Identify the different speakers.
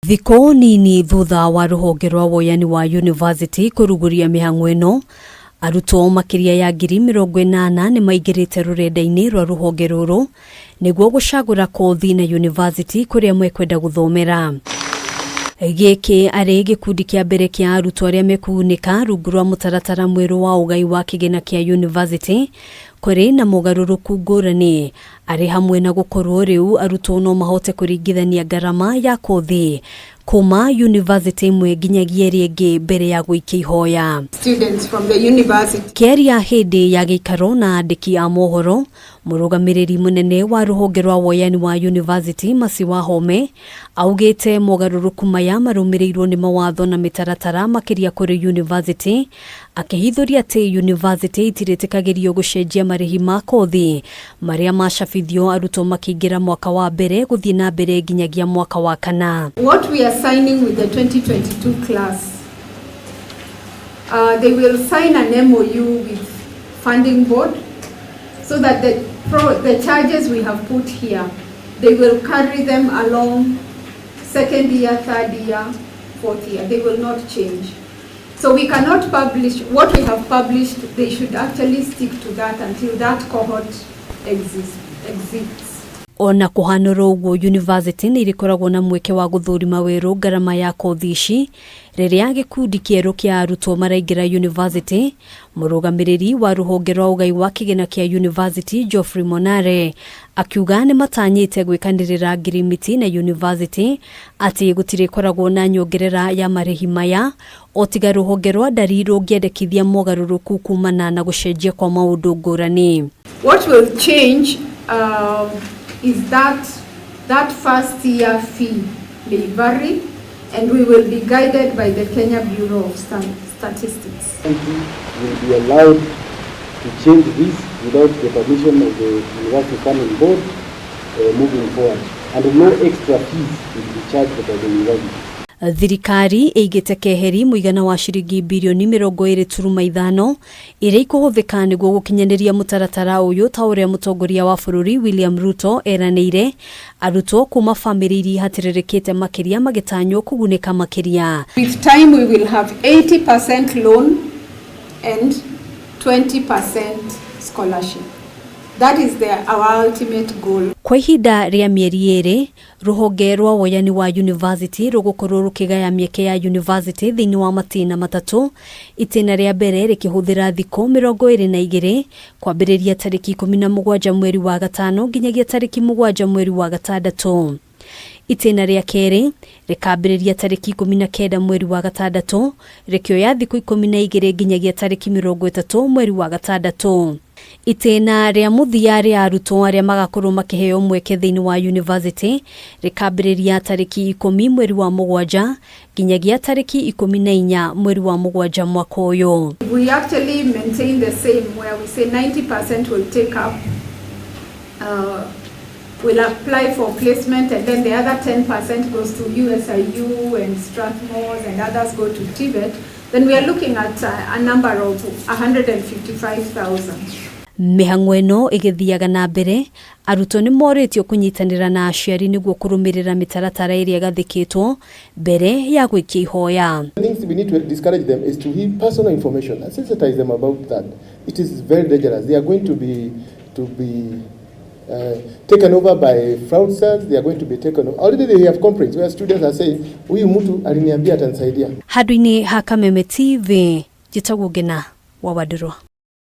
Speaker 1: Thikũ nini thutha wa rũhonge rwa woyani wa yunivasĩtĩ kũrugũria mĩhang'o ĩno, arutwo makĩria ya 80,000 nĩ maingĩrĩte rũrenda-inĩ rwa rũhonge rũrũ nĩguo gũcagũra kothi na yunivasĩtĩ kũrĩa mekwenda gũthomera. Gĩkĩ arĩ gĩkundi kĩa mbere kĩa arutwo arĩa mekũgunĩka rungu rwa mũtaratara mwerũ wa ũgai wa kĩgĩna kĩa yunivasĩtĩ kũrĩ na mogarũrũku ngũrani arĩ hamwe na gũkorwo rĩu arutwo no mahote kũringithania ngarama ya kothi kuma yunivasĩtĩ ĩmwe nginyagia ĩrĩa ĩngĩ mbere ya gũikia ihoya.
Speaker 2: Students from the university.
Speaker 1: Kĩaria hĩndĩ ya gĩikaro na andĩki a mohoro, mũrũgamĩrĩri mũnene wa rũhonge rwa woyani wa yunivasĩtĩ Mercy Wahome augĩte mogarũrũku maya marũmĩrĩirwo nĩ mawatho na mĩtaratara makĩria kũrĩ yunivasĩtĩ, akĩhithũria atĩ yunivasĩtĩ itirĩtĩkagĩrio gũcenjia marĩhi ma kothi marĩa macabithio arutwo makĩingĩra mwaka wa mbere gũthiĩ na mbere nginyagia mwaka wa kana.
Speaker 2: What we are signing with the 2022 class, they will sign an MOU with funding board so that the charges we have put here, they will carry them along second year, third year, fourth year. They will not change. So we cannot publish what we have published. They should actually stick to that until that cohort exists.
Speaker 1: Ona kũhanũra ũguo, yunivasĩtĩ nĩ irĩkoragwo na mweke wa gũthũrima werũ ngarama ya kothi ici rĩrĩa gĩkundi kĩerũ kĩa arutwo maraingĩra yunivasĩtĩ. Mũrũgamĩrĩri wa rũhonge rwa ũgai wa kĩgĩna kĩa yunivasĩtĩ Geoffrey Monare akiuga nĩ matanyĩte gwĩkanĩrĩra ngirimiti na yunivasĩtĩ atĩ gũtirĩkoragwo na nyongerera ya marĩhi maya o tiga rũhonge rwa ndari rũngĩendekithia mogarũrũku kumana na gũcenjia kwa maũndũ ngũrani.
Speaker 2: What will change is that that first year fee may vary, and we will be guided by the Kenya Bureau of Statistics.
Speaker 3: Will be allowed to change this without the permission of the University Funding Board moving forward. And no extra fees will be charged by the university.
Speaker 1: Thirikari ĩigĩte keheri mũigana wa ciringi birioni 20.5 iria ikũhũthĩka nĩguo gũkinyanĩria mũtaratara ũyũ ta ũrĩa mũtongoria wa bũrũri William Ruto eranĩire, arutwo kuma bamĩrĩ iria ihatĩrĩrĩkĩte makĩria magĩtanywo kũgunĩka makĩria.
Speaker 2: With time, we will have 80% loan and 20% scholarship. That is our ultimate goal.
Speaker 1: Kwa ihinda rĩa mĩeri 2, rũhonge rwa woyani wa yunivasĩtĩ rũgũkorwo rũkĩgaya mĩeke ya yunivasĩtĩ thĩinĩ wa matĩna matatũ, itĩna rĩa mbere rĩkĩhũthĩra thikũ 22 kwambĩrĩria tarĩki 17 mweri wa gatano nginyagia tarĩki 7 mweri wa gatandatũ. Itĩna rĩa kerĩ rĩkambĩrĩria tarĩki 19 mweri wa gatandatũ rĩkĩoya thikũ 12 nginyagia tarĩki 30 mweri wa gatandatũ. Itĩna rĩa mũthia rĩa arutwo arĩa magakorwo makĩheo mweke thĩinĩ wa yunivasĩtĩ rĩkambĩrĩria tarĩki 10 mweri wa mũgwanja nginyagia tarĩki 14 mweri wa mũgwanja mwaka ũyũ.
Speaker 2: We actually maintain the same, where we say 90% will take up, will apply for placement, and then the other 10% goes to USIU and Strathmore, and others go to TVET. Then we are looking at a number of 155,000.
Speaker 1: Mĩhang'o ĩno ĩgĩthiaga na mbere, arutwo nĩ morĩtio kũnyitanĩra na aciari nĩguo kũrũmĩrĩra mĩtaratara ĩrĩa ĩgathĩkĩtwo mbere ya gwĩkia ihoya.
Speaker 4: Things we need to discourage them is to give personal information and sensitize them about that. It is very dangerous. They are going to be taken over by fraudsters. They are going to be taken over. Already they have complaints where students are saying, "Huyu mtu aliniambia atanisaidia."
Speaker 1: Handũ-inĩ ha Kameme TV, njĩtagwo Ngena wa Wandirwa.